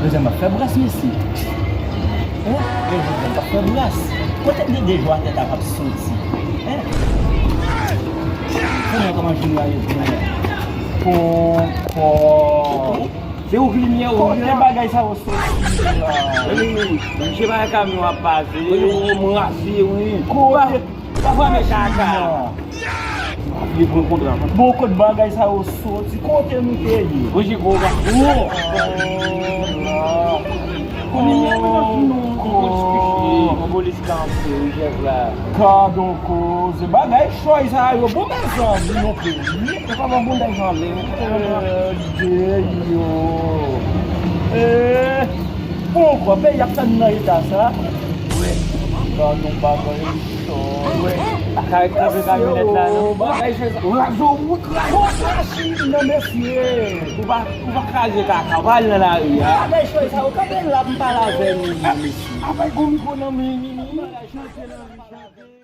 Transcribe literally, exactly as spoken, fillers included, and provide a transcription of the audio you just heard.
Jozèf ap fè bras, mesye. Hein? E Jozèf ap fè bras. Kote de de jou atè ta p ap soti? Hein? Konnen kòman jounen an ye pou mwen? Ponkò. Se ou k limyè ou ye. Kote bagay sa yo soti la? Wi, wi, wi. Misye pa kamyon ap pase. Wi, wi, wi, m rase, wi. Kote? Pa fwa men kaka. Li pran kontra. Bon, kot bagay sa yo soti? Kote nou te ye? Mwen se gwo gwo. Kounye a, mwen nan fin yon polis kanpe, wi, chèf la. Gadon koze. Bagay chòy sa yo. Bon, mezanmi, yon peyi. E pa bon bagay jan lè. Tande yo. Eh, ponkò, peyi ap tann nan eta sa. Wi. Gadon bagay. Bagay kraze kamyonèt la, non? Bagay kraze wout, kraze wout machin nan, mesye. Ou pa, ou pa kraze kaka, ou pa al nan lari a. Bagay chòy sa, ou kanpe la pou m pale avè nou, mesye. Apre gwo mikwo nan men, men, men.